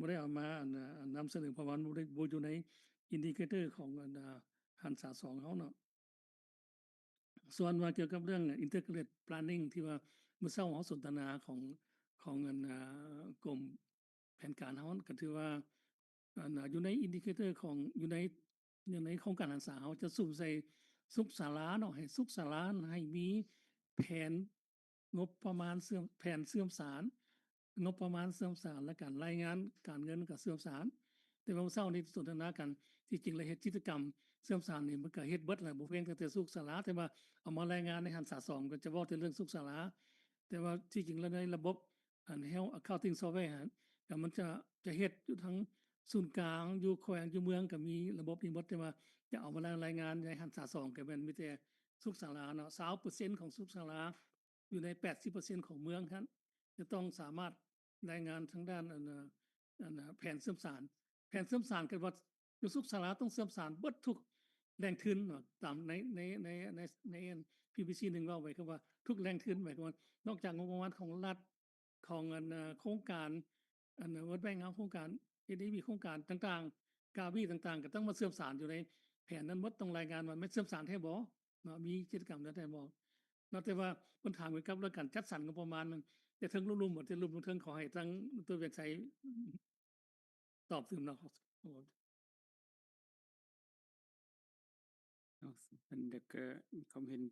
ບໍ່ໄດ້ເອົາມາອັນນະ ນຳສະເໜີ ເພາະວ່າມັນບໍ່ໄດ້ ບໍ່ຢູ່ໃນ indicator ຂອງອັນນະ ຫັນສາສອງເຮົາເນາະ. ສ່ວນວ່າກ່ຽວກັບເລື່ອງ integrated planning ທີ່ວ່າມື້ເຊົ້າເຮົາສົນທະນາຂອງ ຂອງອັນນະ ກົມແຜນການເຮົາ ກໍຖືວ່າອັນນະ ຢູ່ໃນ indicator ຂອງ ຢູ່ໃນ ຢູ່ໃນໂຄງການຫັນສາເຮົາຈະສຸມໃສ່ສຸກສາລາເນາະ ໃຫ້ສຸກສາລາ ໃຫ້ມີແຜນ ງົບປະມານເຊື່ອມ ແຜນເຊື່ອມສານ ງົບປະມານເຊື່ອມສານ ແລະ ການລາຍງານການເງິນກໍເຊື່ອມສານ. ແຕ່ວ່າມື້ເຊົ້ານີ້ສົນທະນາກັນ ທີ່ຈິງແລ້ວເຮັດກິດຈະກຳເຊື່ອມສານນີ້ ມັນກໍເຮັດເບິດແຫຼະ ບໍ່ພຽງແຕ່ສຸກສາລາ ແຕ່ວ່າເອົາມາລາຍງານໃນຫັນສາສອງ ກໍຈະເວົ້າແຕ່ເລື່ອງສຸກສາລາ. ແຕ່ວ່າທີ່ຈິງແລ້ວໃນລະບົບ ອັນ Health Accounting Software ຫັ້ນ ກໍມັນຈະ ຈະເຮັດຢູ່ທັງສູນກາງ ຢູ່ແຂວງ ຢູ່ເມືອງ ກໍມີລະບົບນີ້ໝົດ ແຕ່ວ່າຈະເອົາມາລາຍງານໃນຫັນສາສອງ ກໍແມ່ນມີແຕ່ສຸກສາລາເນາະ ຊາວເປີເຊັນຂອງສຸກສາລາ ຢູ່ໃນແປດສິບເປີເຊັນຂອງເມືອງຫັ້ນ ຈະຕ້ອງສາມາດລາຍງານທາງດ້ານ ອັນ ອັນ ແຜນເຊື່ອມສານ ແຜນເຊື່ອມສານ ກໍວ່າຢູ່ສຸກສາລາຕ້ອງເຊື່ອມສານເບິດທຸກແຫຼ່ງທຶນເນາະ ຕາມໃນ ໃນ ໃນ ໃນ ໃນ PBC ໜຶ່ງເວົ້າໄວ້ ຄືວ່າທຸກແຫຼ່ງທຶນ ໝາຍຄວາມວ່ານອກຈາກງົບປະມານຂອງລັດ ຂອງອັນ ໂຄງການ ອັນ World Bank ເຮົາ ໂຄງການ ADB ໂຄງການຕ່າງໆ Gavi ຕ່າງໆ ກໍຕ້ອງມາເຊື່ອມສານຢູ່ໃນແຜນນັ້ນໝົດ ຕ້ອງລາຍງານວ່າແມ່ນເຊື່ອມສານແທ້ບໍ່ເນາະ ມີກິດຈະກຳນັ້ນແທ້ບໍ່ເນາະ. ແຕ່ວ່າເພິ່ນຖາມກ່ຽວກັບເລື່ອງການຈັດສັນງົບປະມານ ແຕ່ເທິງລຸ່ມໆ ແຕ່ລຸ່ມເທິງ ຂໍໃຫ້ທາງ ດຣ ວຽງໄຊ ຕອບຕື່ມເນາະ. ເນາະ ເພິ່ນກໍມີຄວາມເຫັນ